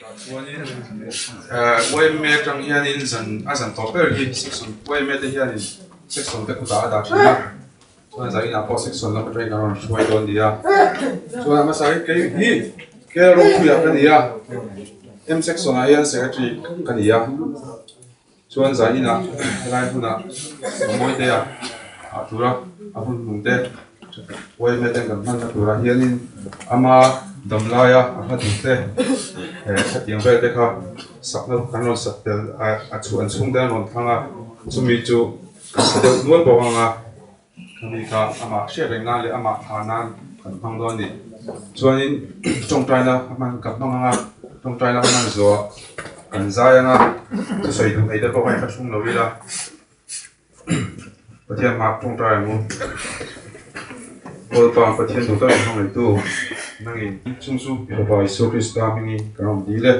Tah chuanin yma atang hianin zan a zan tawp ber hi section yma te hianin section te kutah a dah thin a chuan zan inah pawh section lam atangin an rawn hruai dawn a ni a chuan a hmasa hi kei hi K Ropuia ka ni a M section ah hian secretary ka ni a chuan zan inah helai hmunah Mawite a ah tura a hun hnung te yma ten kan hmanna turah hianin ama dam laia a hla duh te eh hetiang vel te kha sakna kan rawn sak tel a chhuah an chhung te an rawn thlang a chumi chu ka sa deuh nual bawk ang a. Khami kha amah hriat reng nan leh amah thah nan kan hmang dawn a ni. Chuanin tawngtaina a hman ka hmang ang a, tawngtaina ka hman zawh kan zai ang a, thusawi duh nei te pawh kha in thlahrung lo ila, Pathian hmah tawngtai ang u. Kawlpa Pathian duh tak in hmangaihtu nangin chung chu i Fapa Isua Krista hmingin kan rawn dil e.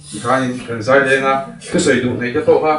Tikhanin kan zai leng a, thusawi duh nei te pawh kha.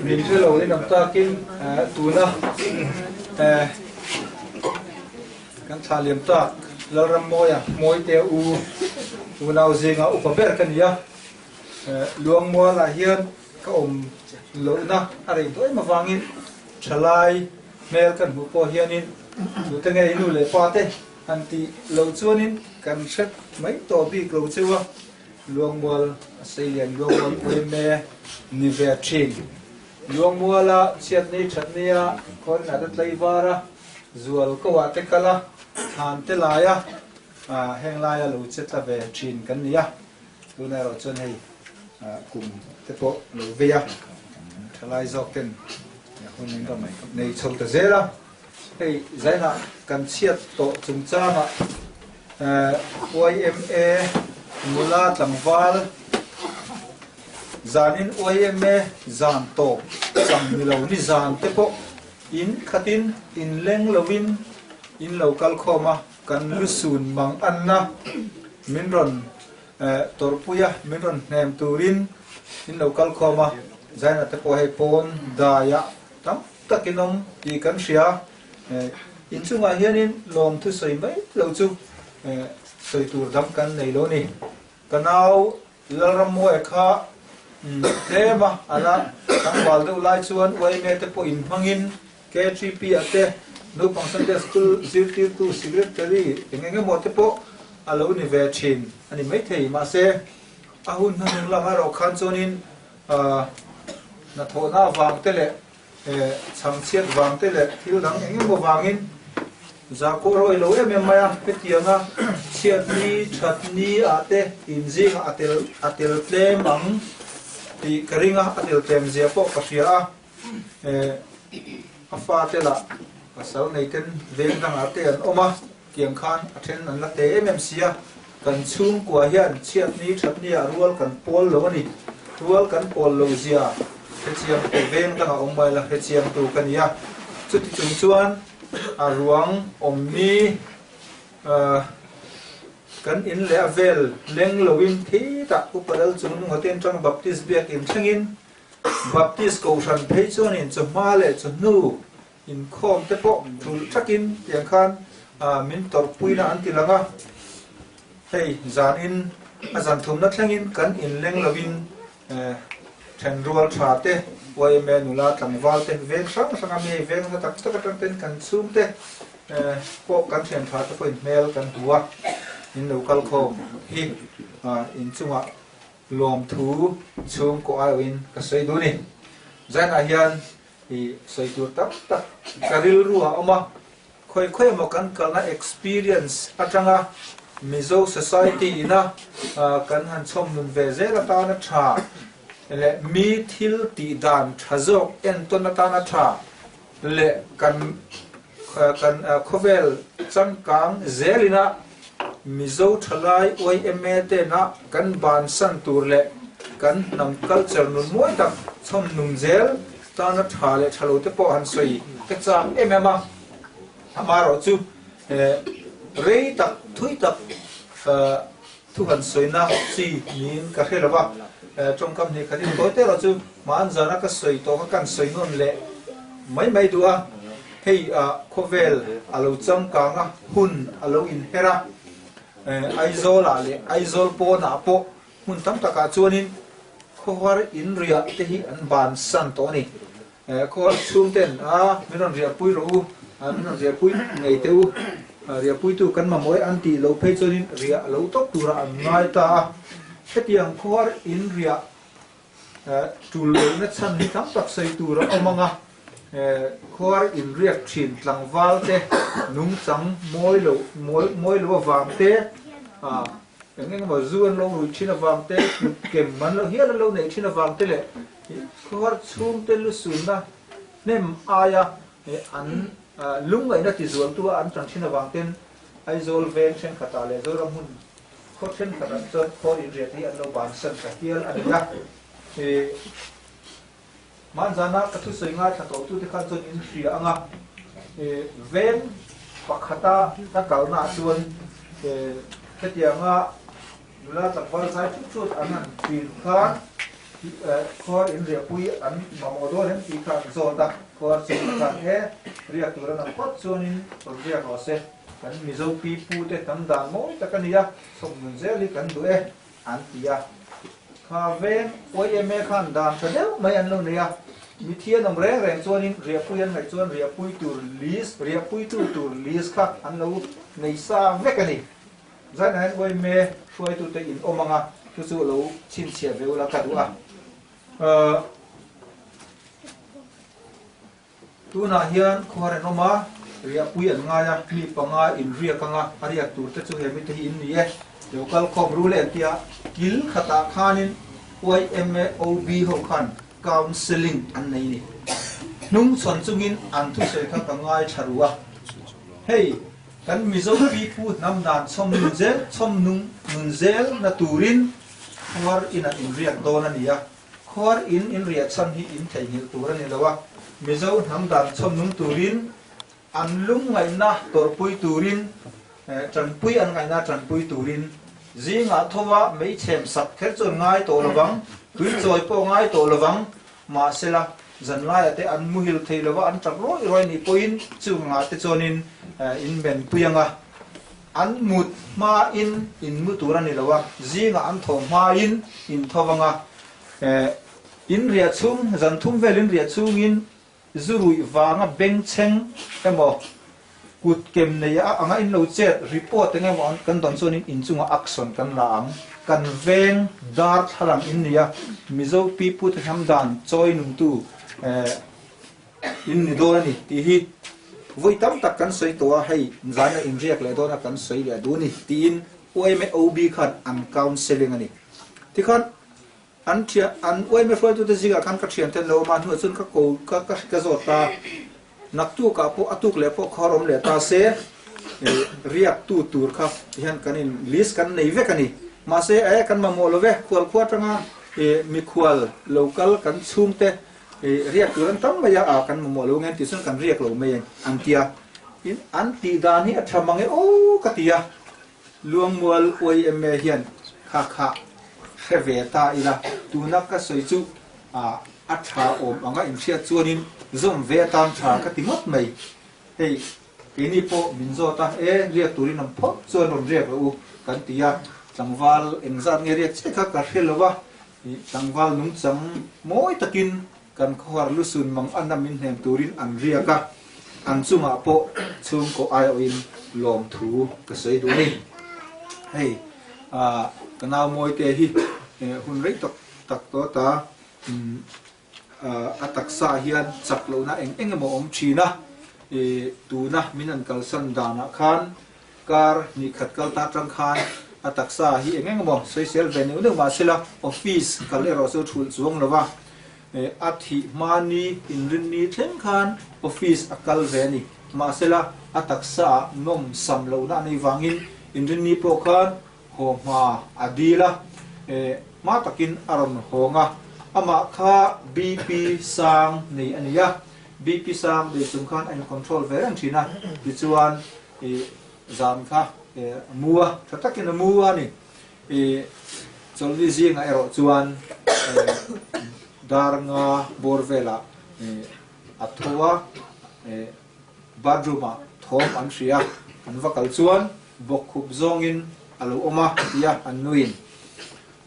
Min hre lo in ang takin tuna kan thla liam tak Lalrammawia Mawite u unau zinga upa ber ka ni a, Luangmualah hian ka awm lohna a rei tawh em avangin thalai hmel kan hmuh pawh hianin tute nge i nu leh pa te han tih loh chuanin kan hre mai tawh bik lo cheu a, Luangmual a sei lian Luangmual Puime ni ve thin. Luangmuala chhiatni thatnia khawnah te tlaivar a, zual koah te kal a, thlan te lai a, heng laia lo che tla ve thin kan ni a. Tunah erawh chuan hei kum te pawh lo vei a, thalai zawk ten hun in rawn nei chho ta zel a. Hei zainah kan chhiat tawh chungchangah YMA nula tlangval zanin YMA zan tawp chang ni lo ni zan te pawh in khatin in leng lovin in lo kal khawm a. Kan lusun mang anna min rawn tawrhpui a, min rawn hnem turin in lo kal khawm a, Zaina te pawh hei pawn daiah tam takin awm tih kan hria. Inchungah hianin lawmthu sawi mai lo chu sawi tur dang kan nei lo ni. Ka nau Lalrammuaia kha tlem a, a la tlangval deuh lai chuan YMA te pawh inhmangin KTP ah te naupang Sunday School zirtirtu Secretary eng eng emaw te pawh a lo ni ve thin a ni maithei. Mahse, a hun hnuhnung lam erawh khan chuanin hnathawhna avang te leh chhangchhiat vang te leh thil dang eng emaw vangin zahkaw rawi lo em em mai a, hetianga chhiatni thatni ah te inzingah a tel a tel tlem ang tih ka ring a, a tel tlem zia pawh ka hria a. A fate lah pasal nei ten veng dangah te an awm a, tiang khan a then an la te em em si a, kan chhungkua hian chhiatni thatni ah rual kan pawl lo a ni, rual kan pawl lo zia hrechiang tu veng dangah awm mai la hrechiang tu ka ni a, chuti chung chuan a ruang awmni kan in leh a vel leng loin khitah Upa Lal chung nung hoten tang Baptist biakin thlengin Baptist Kohhran phei chuanin chawhma leh chawhnu inkhawm te pawh thulh thakin tiang khan min tawrhpuina an ti lang a, hei zanin a zan thumna thlengin kan inleng lovin thenrual tha te, YMA nula tlangval te, veng hrang hrang a mi veng hla tak tak atang ten kan chhungte pawh kan thian tha te pawhin hmel kan hmu a, in lo kal khawm hi inchungah Lawmthu chhungkaw aiawhin ka sawi duh a ni. Zainah hian i sawi tur tam tak ka rilru a awm a, khawi khawi emaw kan kalna experience atanga Mizo society ina kan han chhawm nun ve zel atana tha leh mi thil tih dan tha zawk entawn atana tha leh kan Kan khawvel changkang zelina Mizo thalai YMA tena kan bansan tur leh kan hnam culture nun mawi tak chhawm nung zel tana tha leh tha lo te pawh han sawi ka chak em em a. Amaherawh chu rei tak thui tak thu han sawina chi niin ka hre lo va, tawngkam hnih khat in tawi te erawh chu hmaan zana ka sawi tawh kha kan sawi nawn leh mai mai duh a, hei khawvel a lo changkang a, hun a lo inher a, Aizawl ah leh Aizawl pawnah pawh hmun tam takah chuanin khawhar inriah te hi an bansan tawh a ni. Khawl chhung ten a min rawn riahpui rawh u, min rawn riahpui ngei teh u, riahpuitu kan mamawh e an tih loh phei chuanin riah lo tawp turah an ngai ta a. Hetiang khuar in riah Tul lohna chhan hi tam tak sawi tur a awm ang a, khuar inriak thin tlangval te, nungchang mawi lo mawi lo avang te, eng eng emaw zu an lo rui thin avang te, kut kem an lo hial an lo neih thin avang te leh khuar chhungte lusunna hnem aia an lungngaihna tizualtu a an tan thin avang ten Aizawl veng thenkhatah leh Zoram hmun Khaw thenkhatah chuan khaw inriat hi an lo bansan ta hial a ni a. Hmanzana ka thusawi ngaithla tawhtute khan chuan in hria ang a, veng pakhata ka kalnaah chuan hetianga nula tlangval zai thut thut an han thin khan khaw inriahpui an mamawh dawn em tih kha an zawt a, khaw chhungah khan e riak tur an awm phawt chuanin rawn riak rawh se. Kan Mizo pi pu te hnam dan mawi tak a ni a, chhawp nun zel hi kan duh e, an ti a. Kha veng YMA khan dan tha deuh mai an lo nei a, mithian awm reng reng chuanin riahpui an ngaih chuan riahpui tur list, riahpuitu tur list kha an lo nei sa vek a ni. Zainah hian YMA hruaitute in awm ang a, chu chu lo chhinchhiah ve ula ka duh a. Tunah hian khuar an awm a, riahpui an ngai a, mi panga in riak anga a riak tur te chu he mite hi in ni e, lo kal khawm ru le an ti a, kil khatah khanin YMAOB ho khan counselling an nei ni. Hnung chhawn chungin an thusawi kha ka ngai tha ru a, hei kan Mizo pipu hnam dan chhawm nun zel chhawm nung nun zel na turin khuar in an inriak dawn a ni a. Khuar in in riah chhan hi in theihnghilh tur a ni lo a, Mizo hnam dan chhawm nung turin, an lungngaihna tawrhpui turin, tanpui an ngaihna tanpui turin, zingah thova meichhem sak kher chuan ngai tawh lovang, tui chawi pawh ngai tawh lovang, mahsela zanlaiah te an muhil thei lova an tap rawih rawih nih pawhin chungah te chuanin in menpui ang a. An mut hmain in mu tur a ni lo a, zingah an thaw hmain in tho vang a. In riah chhung, zan thum vel in riah chhungin zu ruih vanga bengchheng emaw, kut kem nei a anga in lo chet report eng emaw kan dawn chuanin in chungah action kan la ang. Kan veng dar thlalang in ni a, Mizo pipute hnam dan chawi nungtu In ni dawn a ni tih hi vawi tam tak kan sawi tawh a, hei zaina inriak leh dawna kan sawi leh duh a ni tiin YMAOB khan an counselling a ni. Tikhan an thian an YMA hruaitute zingah khan ka thian ten lo awm a, hnuah chuan ka ko ka ka ka zawt ta, naktukah pawh a tuk leh pawh khawr awm leh ta se riaktu tur kha tihian kan in list kan nei vek a ni. Mahse e kan mamawh lo ve, khualkhua atanga mikhual local kan chhungte Riak tur an tam mai a, a kan mamawh lo nge tih chuan kan riak lo mai an ti a. In an tih dan hi a tha mang e aw ka ti a. Luangmual YMA hian kha kha hre ve ta ila, tuna ka sawi chu a a tha awm anga inhriat chuanin zawm ve atan tha ka ti ngawt mai. Hei keini pawh min zawt a, e riak turin awm phawt chuan rawn riak rawh u kan ti a, tlangval engzat nge riak chiah kha ka hre lo a, Tlangval nungchang mawi takin kan khawhar lusun mang a nam in hnem turin an riak a, an chungah pawh chhungkaw aiawhin lawmthu ka sawi duh a ni. Hei ka nau Mawite hi hun rei tak tak tawh ta a taksa hian chak lohna eng eng emaw awm thin a, tuna min an kalsan danah khan kar hnih khat kal ta atang khan a taksa hi eng eng emaw sawisel ve neuh neuh mahsela office kal erawh chu thulh chuang lo va, a thih hmani inrinni thleng khan office a kal ve a ni. Mahsela a taksa ah nawm sam lohna a nei vangin inrinni pawh khan Haw hma a dil a, hma takin a rawn hawng a, amah kha BP sang nei a ni a, BP sang nei chung khan a in control ve reng thin a, tichuan zan kha a mu a, tha takin a mu a ni. Chawlhni zingah erawh chuan dar nga bawr velah a tho a, bathroom ah thawm an hria, an va kal chuan Bawkkhup zawngin a lo awm a tia an nuin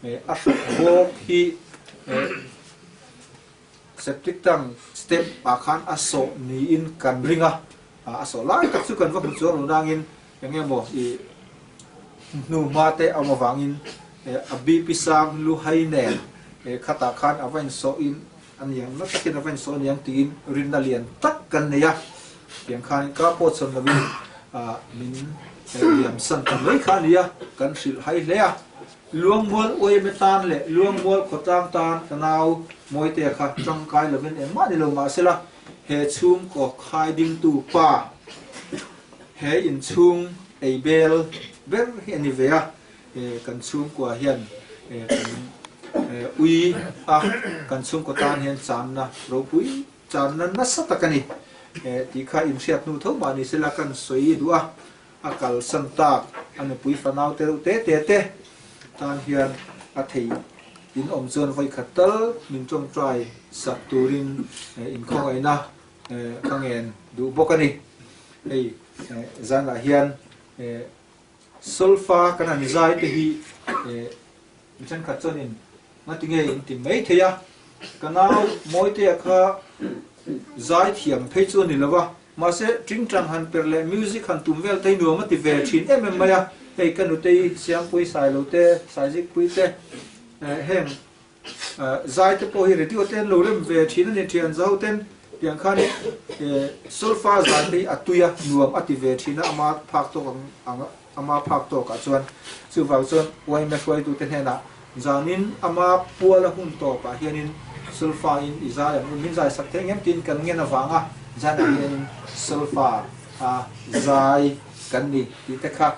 a hruk bawk hi septic tank step ah khan a sawh niin kan ring a, a sawh lai tak chu kan va hmu chuang lo nangin eng nge maw i hnu hma te a awm avangin a BP sang lu hai nen. Khatah khan a va insawh in a niang na takin a va insawh a niang tiin rinna lian tak kan nei a. Tiang khan ka pawh chhawn lovin min liamsan ta mai kha a ni a, kan hrilh hai hle a. Luangmual uaime tan leh Luangmual khawtlang tan ka nau Mawitea kha tangkai lovin engmah ni lo mahsela he chhungkaw khai dingtu pa he inchhung ei bel ber hi a ni ve a. Kan chhungkua hian kan ui a, kan chhungkaw tan hian channa ropui, channa nasa tak a ni tih kha inhriat hnu tho mah ni sela kan sawi duh a, a kalsan tak a nupui fanau te reuh te te te tan hian a thei in awm chuan vawikhat tal min tawngtai sak turin inkhawngaihna ka ngen duh bawk a ni. Hei zanah hian Solfa kan han zai te hi mi thenkhat chuanin ngati nge in ti mai thei a, ka nau Mawitea kha zai thiam phei chu a ni lo va, mahse tingtang han per leh music han tum vel te hi nuam a ti ve thin em em mai a, hei ka nutei Siampui Sailo te, Saizikpui te heng Zai te pawh hi radio te an lo rem ve thin a ni thian zau ten tiang khan solfa zan te hi a tui a nuam a ti ve thin a ama phak tawk ang ama phak tawk ah chuan chuvang chuan yma hruaitu te hnenah zanin ama pual a hun tawp ah hianin solfa in i zai ang u min zai sak thei ngem tiin kan ngen avanga zanah hianin solfa a zai kan ni tih te kha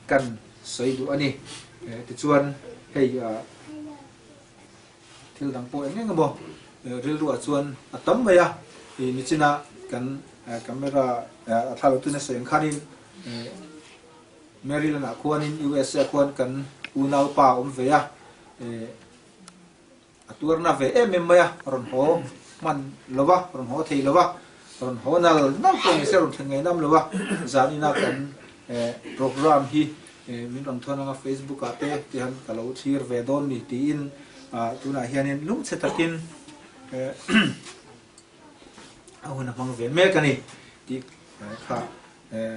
kan sawi duh a ni. Tichuan hei thil dang pawh eng eng emaw rilruah chuan a tam mai a, nichina kan camera a thla lo tuna sawi ang khanin Maryland ah khuanin USA ah khuan kan unaupa a awm ve a, A tuarna ve em em mai a, rawn haw hman lo va, rawn haw thei lo va, rawn haw nal nal pawh ni se rawn thlen ngei nam lo va, zanina kan program hi min rawn thawn anga Facebook ah te tihan ka lo thlir ve dawn ni tiin tunah hianin lungchhe takin a hun a hmang ve mek a ni tih kha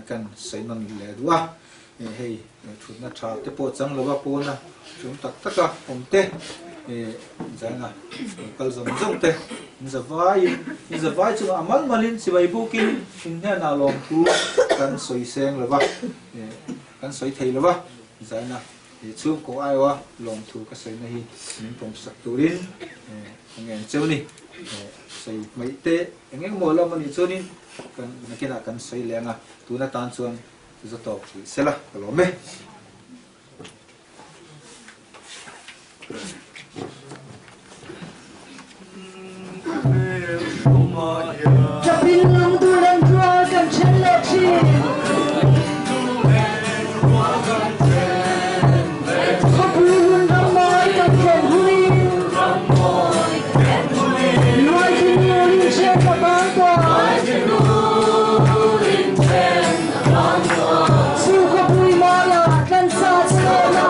Kan sawi nawn leh duh a, hei thutna tha te pawh chang lova pawna tum tak taka awm te, zaina kal zawng zawng te in zavaiin in zavai chungah a mal malin chibai bukin in hnenah lawmthu kan sawi seng lova, kan sawi thei lova, zaina chhungkaw aiawha lawmthu ka sawina hi min pawmsak turin ka ngen cheu ni. Sawi hmaih te eng eng maw lam a nih chuanin kan nakinah kan sawi leng a, tun atan chuan za tawk tih sela ka lawm e. Chapin lungdul an rual kan then leh thin. Khawpui hun rammawi kan thlen hunin. Luai thinur in then a bang tawh. Chu khawpui mawia kan sa che na.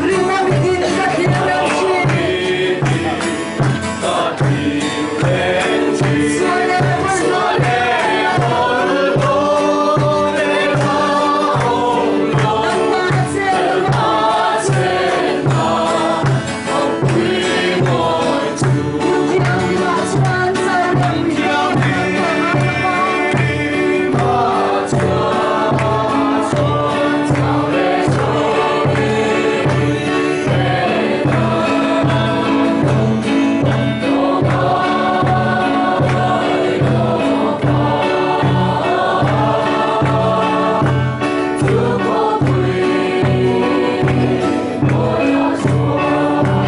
Rinna mitin ka thlir reng thin. Sual leh bawlhhlawh leh Nangmah chenna Hmun thianghlimah chuan chau reng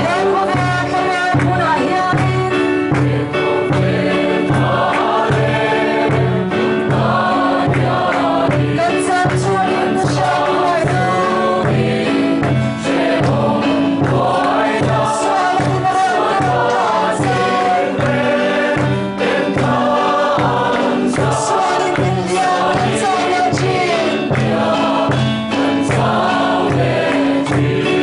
He khawvel thlarau hmunah hianin Kan chan chuanin hriat buaina Sualin a rawn kal ta che Sualin min liam kan chau leh thin.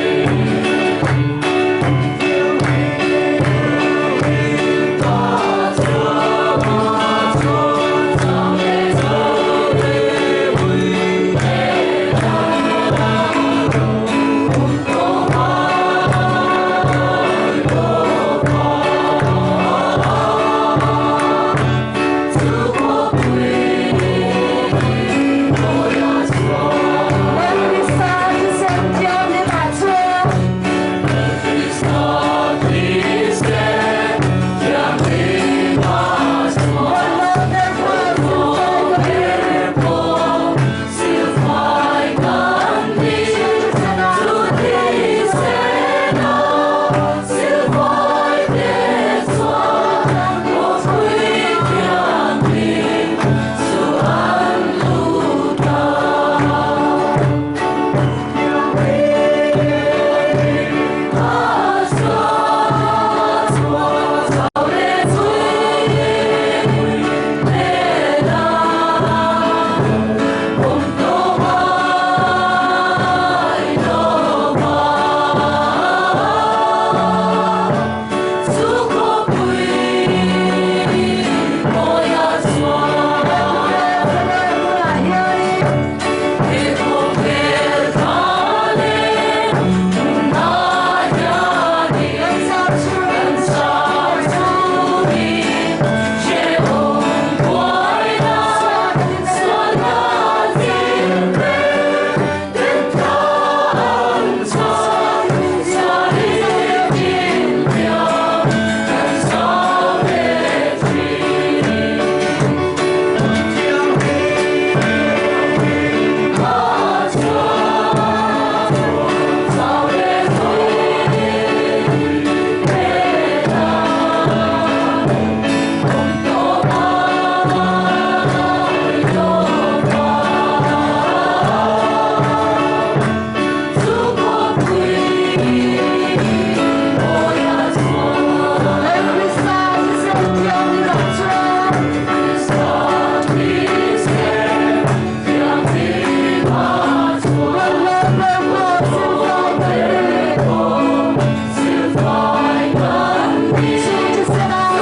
Lalrisa thisen thianghlimah chuan Bawlhhlawh ber pawh silfai ka ni. Chu thisenah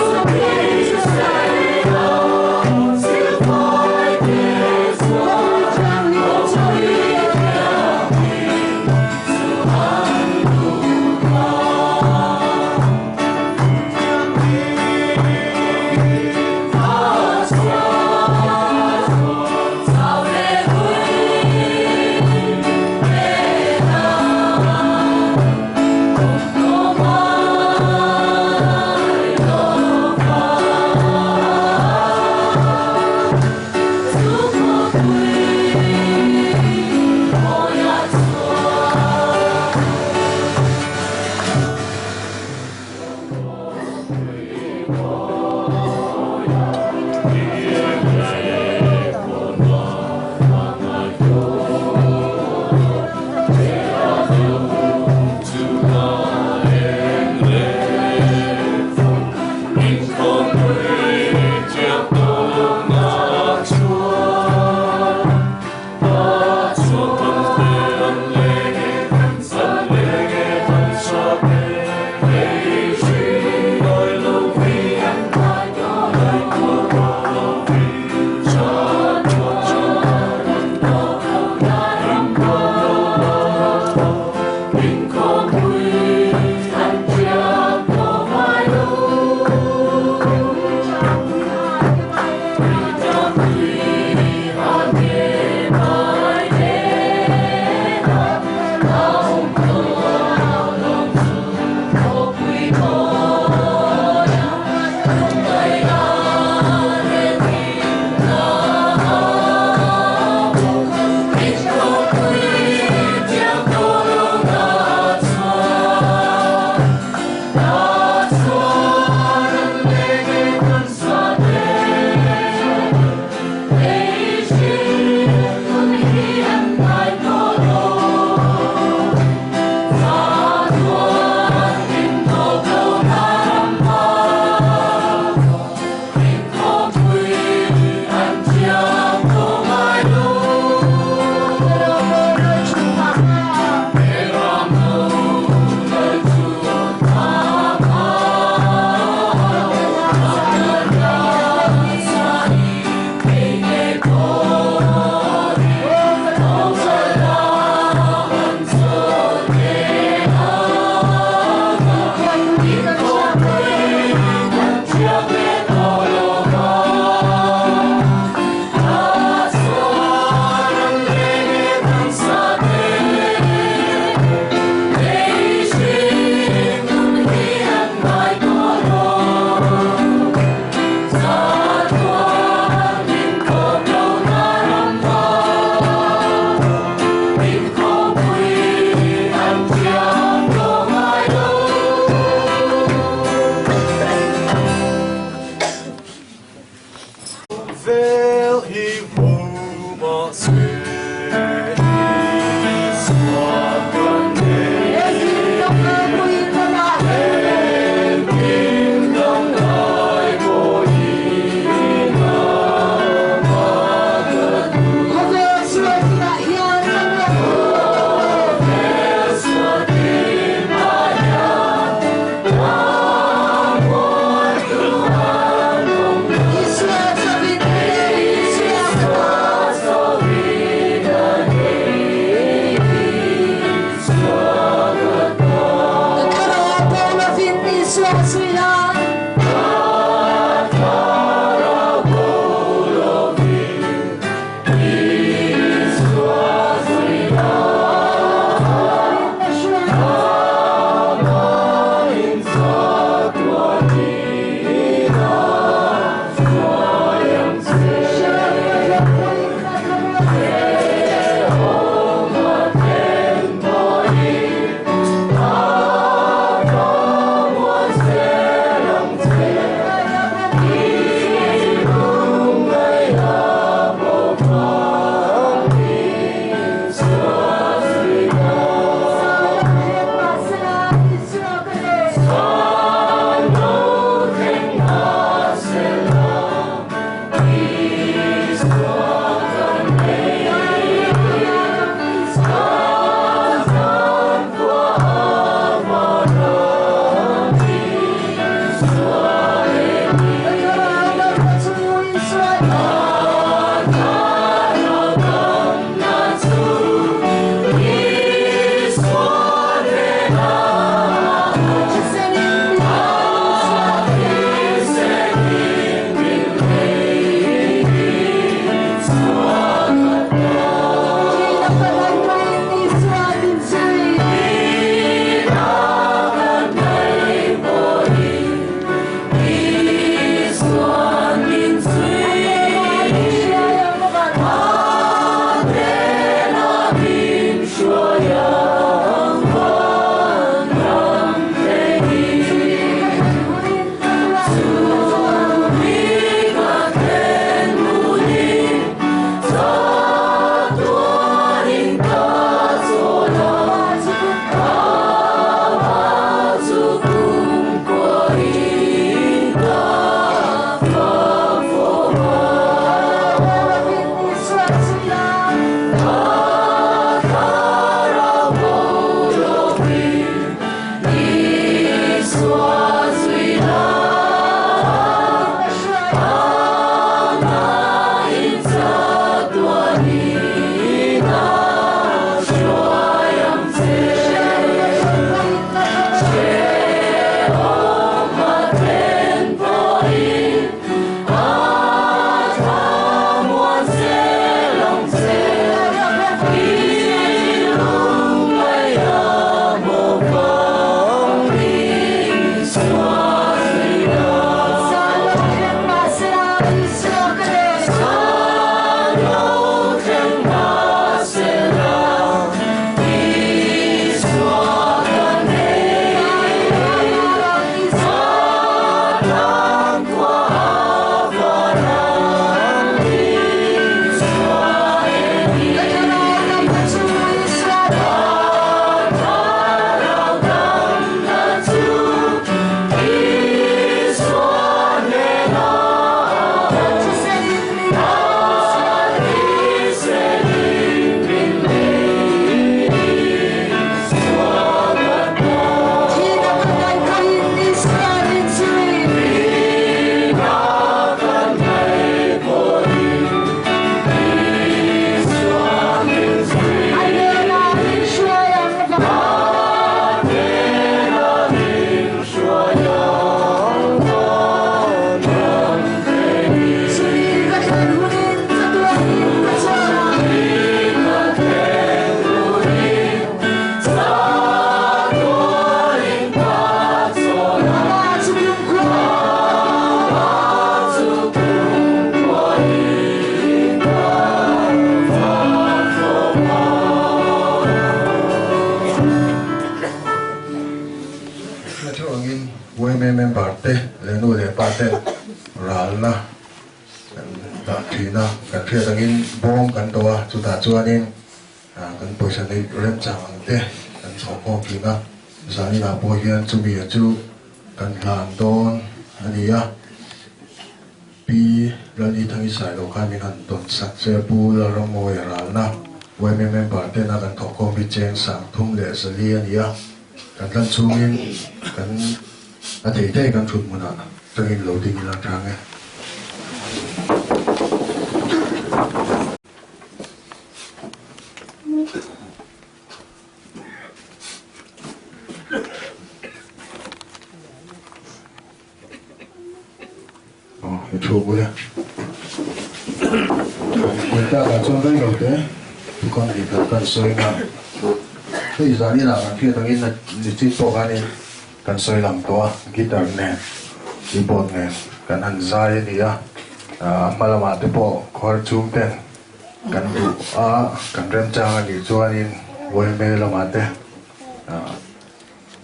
ralna kan dah thin a, kan hriat angin bawm kan do a, chutah chuanin kan pawisa neih remchang ang te kan chhawhkhawm thin a, zaninah pawh hian chumi chu kan hlan dawn a ni a. Pi Lalnithangi Sailo khan min han tawn sak che Pu Lalrammawia ralna yma member tena kan thawhkhawm hi cheng 3400 a ni a, kan tlan chhungin kan a thei thei kan thut hmunah tangin lo ding ila tha nge. Aw i thu bul e. Kuita ah chuan rei lo te thukan ri khat kan sawi na. Hei zan inah kan hriat angin nichin pawh khanin kan sawi lang tawh a, guitar nen keyboard nen kan han zai a ni a. A hma lamah te pawh khuar chhung ten kan duh a, kan remchang a nih chuanin yma lamah te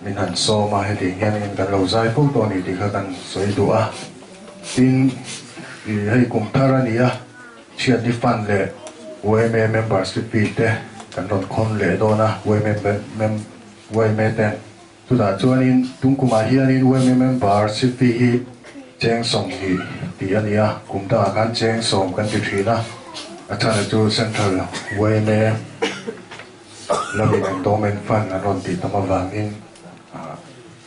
Min han sawm a, heti hianin kan lo zai fo tawh a ni tih kha kan sawi duh a. Tin, ih hei kum thar a ni a, Chhiatni Fund leh yma membership fee te kan rawn khawn leh dawn a, yma mem yma ten. Chutah chuanin tum kumah hianin yma membership fee hi cheng 20 tih a ni a, kum dangah khan cheng 10 kan ti thin a, a chhan chu Central yma. Lamin Endowment Fund an rawn tih tam avangin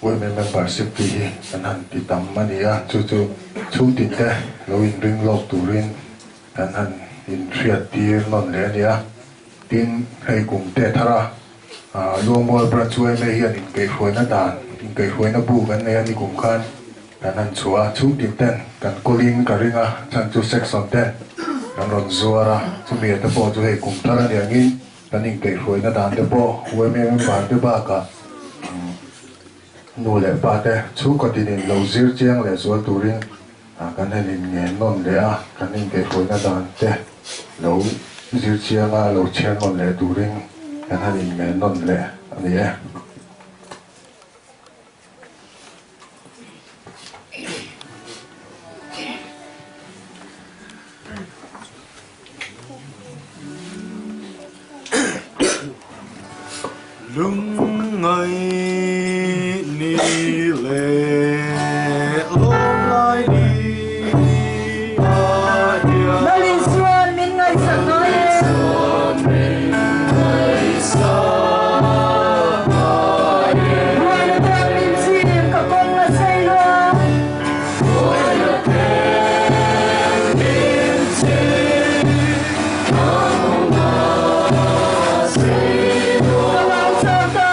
Women Membership tih hi kan han ti tam a ni a, chu chu chhungtin te lo inring lawk turin kan han inhriat tir nawn leh a ni a. Tin, hei kum te thara Luangmual Branch yma hian inkaihhruaina dan, inkaihhruaina bu kan nei a ni kum khan kan han chhuah a, chhungtin ten kan kawlin ka ring a, chhan chu section ten kan rawn zuar a, chumi te pawh chu hei kum thar a ni angin Kan inkaihhruaina dan te pawh yma member te bakah nu leh pa te chhungkaw tinin lo zir chiang leh zual turin kan han inngen nawn leh a, kan inkaihhruaina dan te lo zir chiang a lo chhiar nawn leh turin kan han inngen nawn leh a ni e. Lungngai ni leh lawmlai ni ah hian. Lal Isuan min ngaihsak ngai e. Buaina te min chim ka kawng a sei lua. Ka lo chau ta.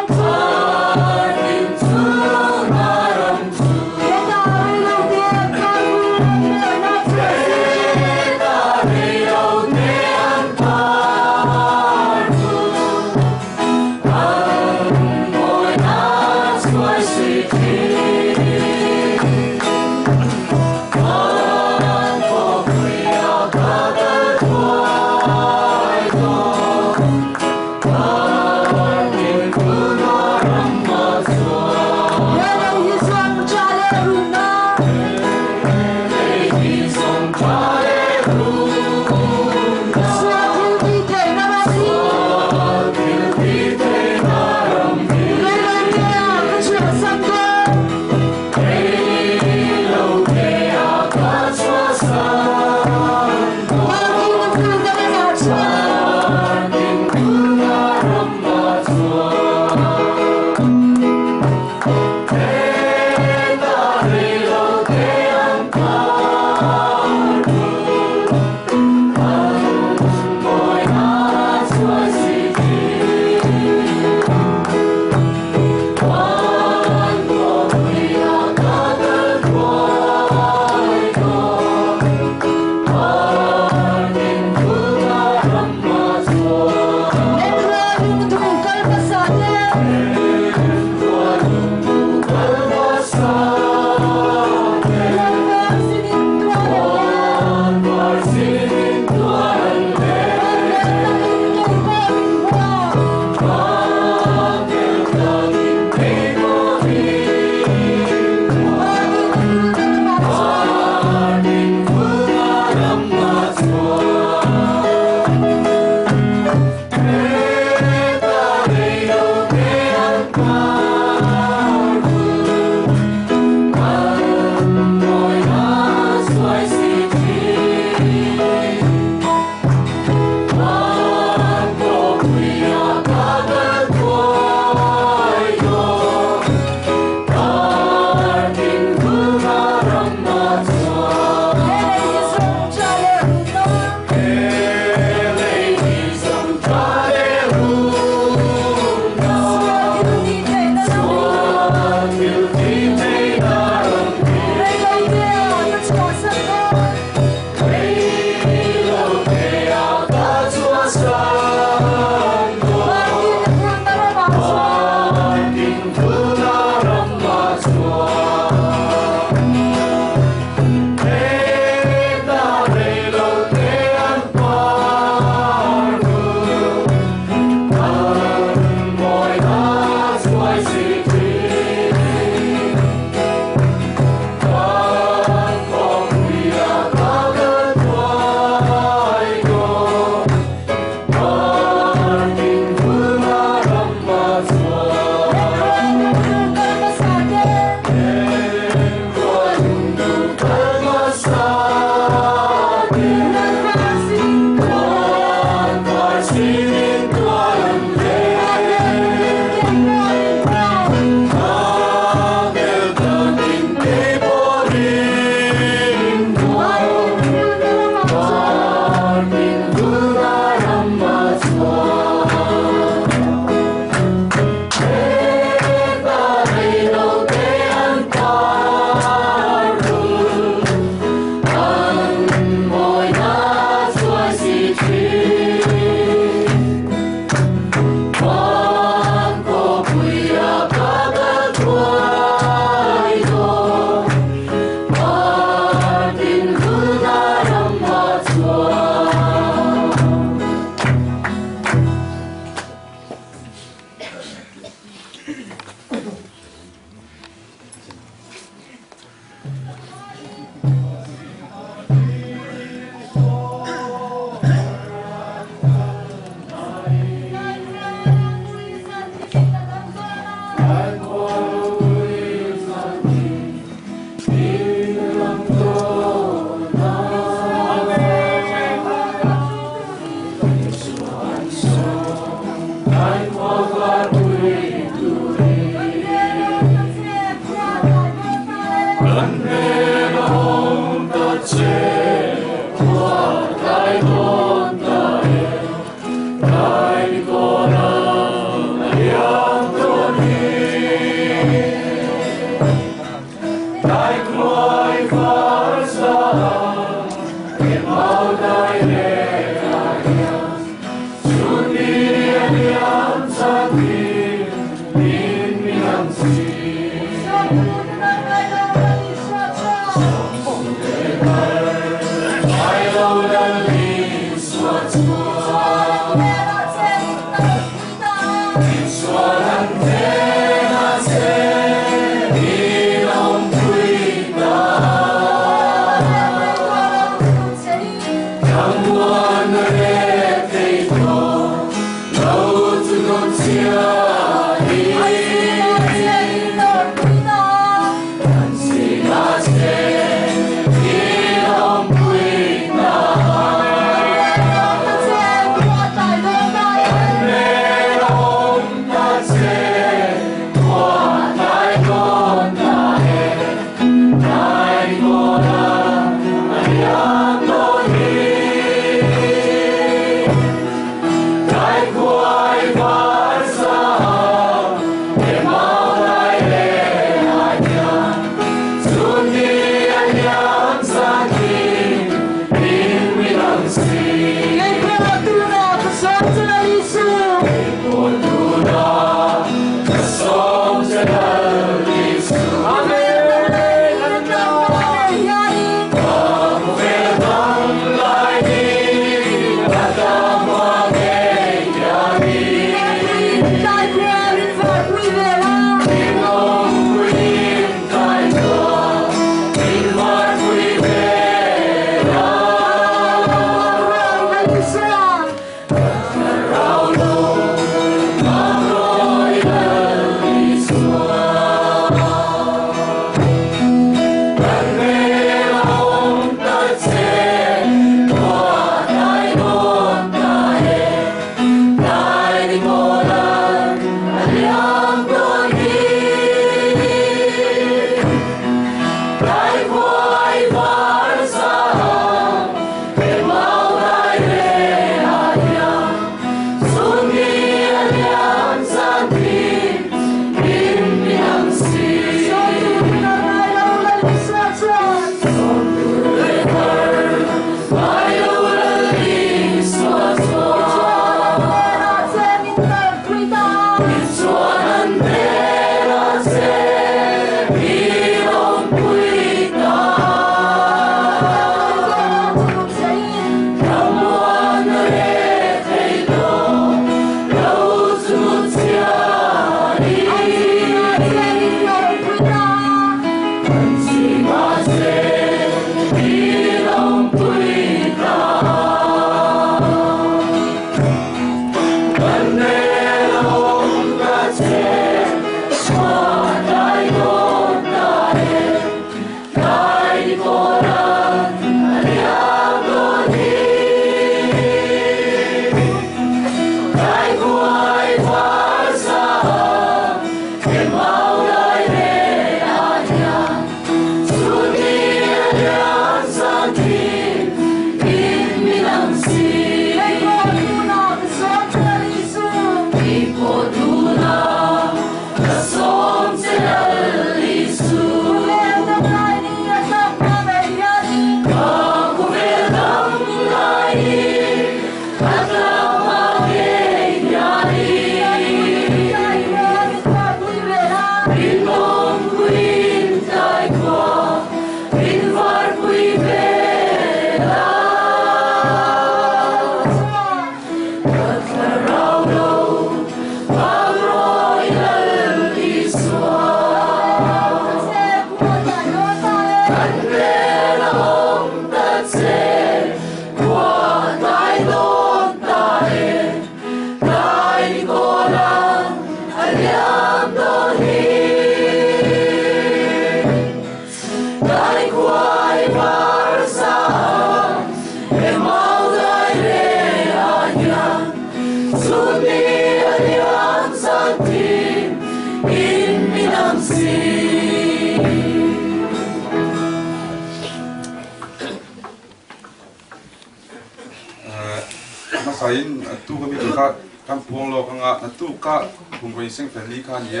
Hmasain a tuk ami tur kha kan puang lawk anga a tuka bungraw inseng fel ni kha a ni a,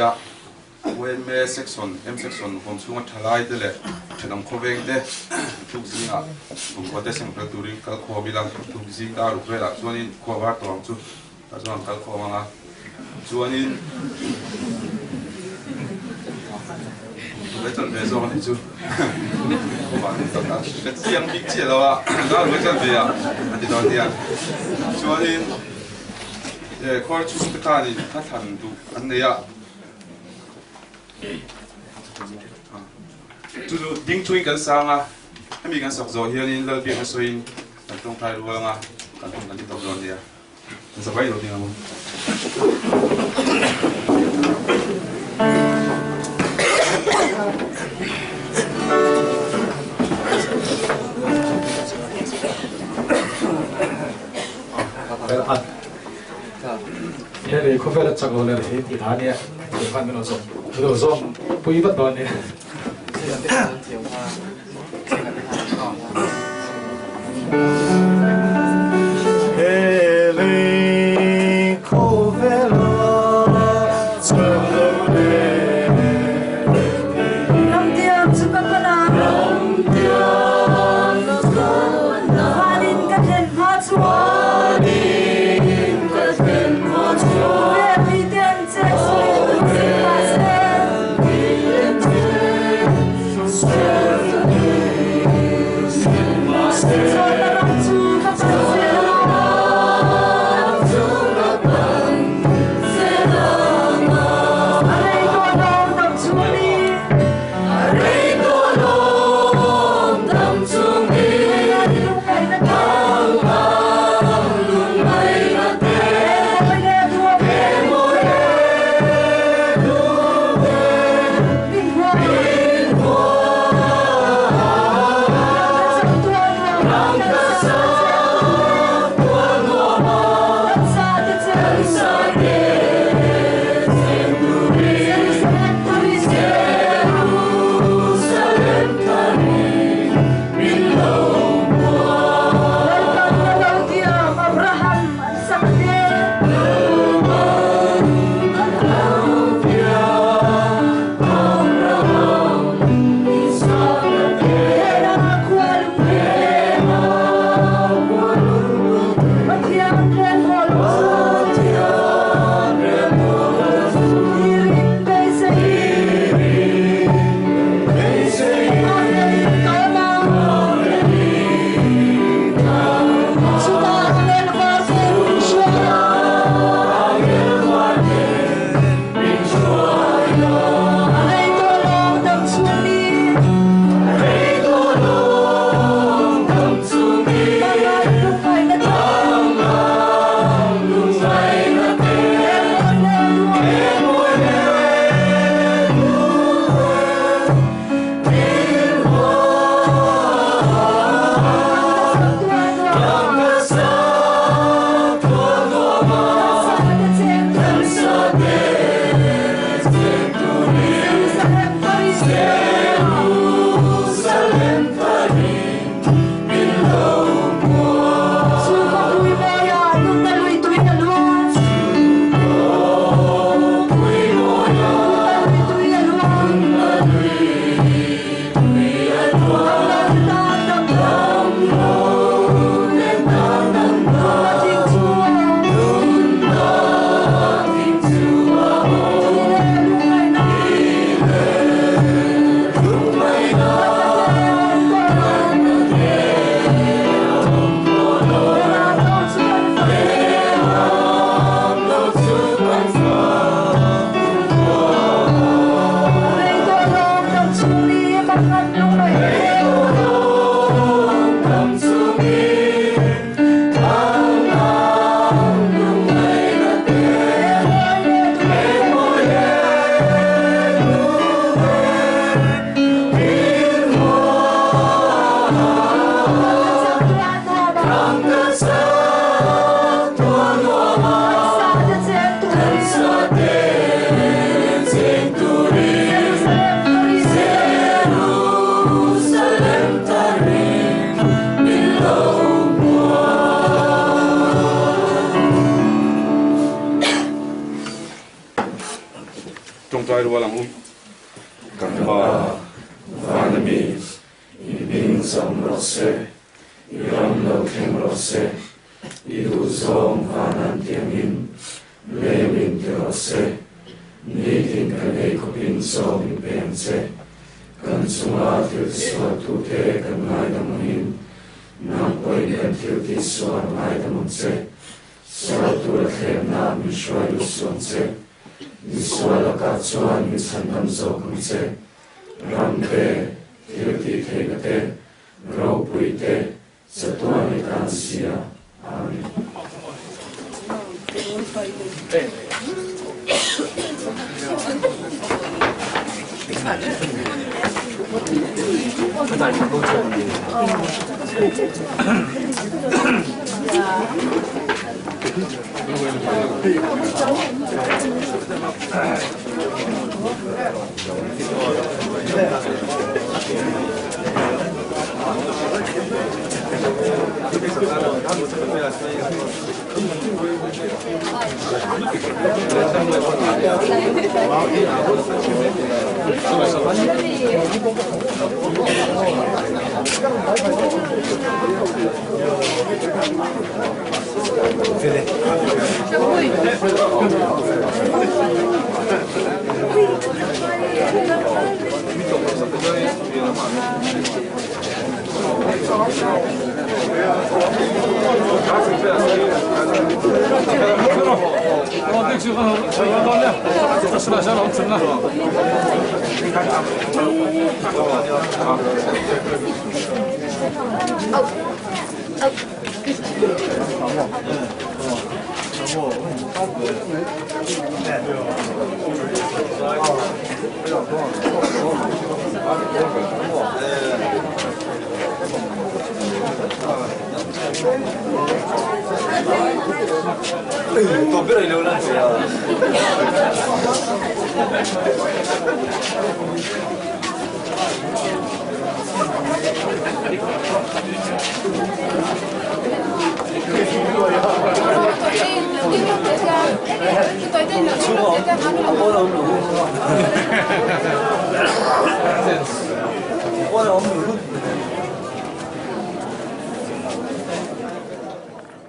YMA section, M section huam chhunga thalai te leh thenawm khawveng te tuk zingah bungraw te seng fel turin kal khawm ila tuk zing ta ruk velah chuanin khua var tawh ang chu tah chuan an kal khawm anga chuanin Ruai chan ve zawk a nih chu ka chiang bik chiah lo a dar ruai chan ve a a ti dawn nia chuanin khawi chhung te khanin kha thlan duh an nei a chu chu ding chungin kan sang a hemi kan sak zawh hianin Lalbiakna sawiin kan tawngtai rual anga kan hun kan ti tawp dawn nia. Zavai lo ding ang. He lei khawvel a chak lo leh he ti hla nia ti khan min lo zawm min lo zawm pui vat dawn nia. He lei khawvel a chak lo leh Ramtiang chu ka pan a. Ramtiang chu ka pan a. Vanin ka thlen hma chuan. Vanin ka thlen hma chuan. Vel mi ten che sual duh sin mah se. Mi ten che sual duh sin mah se. Chawlhna ram rual ang u. Kan Pa, vana mi, i hming zawm rawh se, i ram lo thleng rawh se, i duhzawng van an tiangin lem in ti rawh se, nitin kan ei khawpin chaw min pe ang che, kan chunga thil tisualtute kan ngaidam angin nang pawhin kan thil tihsual ngaidam ang che, sual tura thlemna min hruai lut suh ang che, misual lakah chuan min chhandam zawk ang che, ram te, thil tih theihna te, ropui te, chatuan i tan si a. Amen.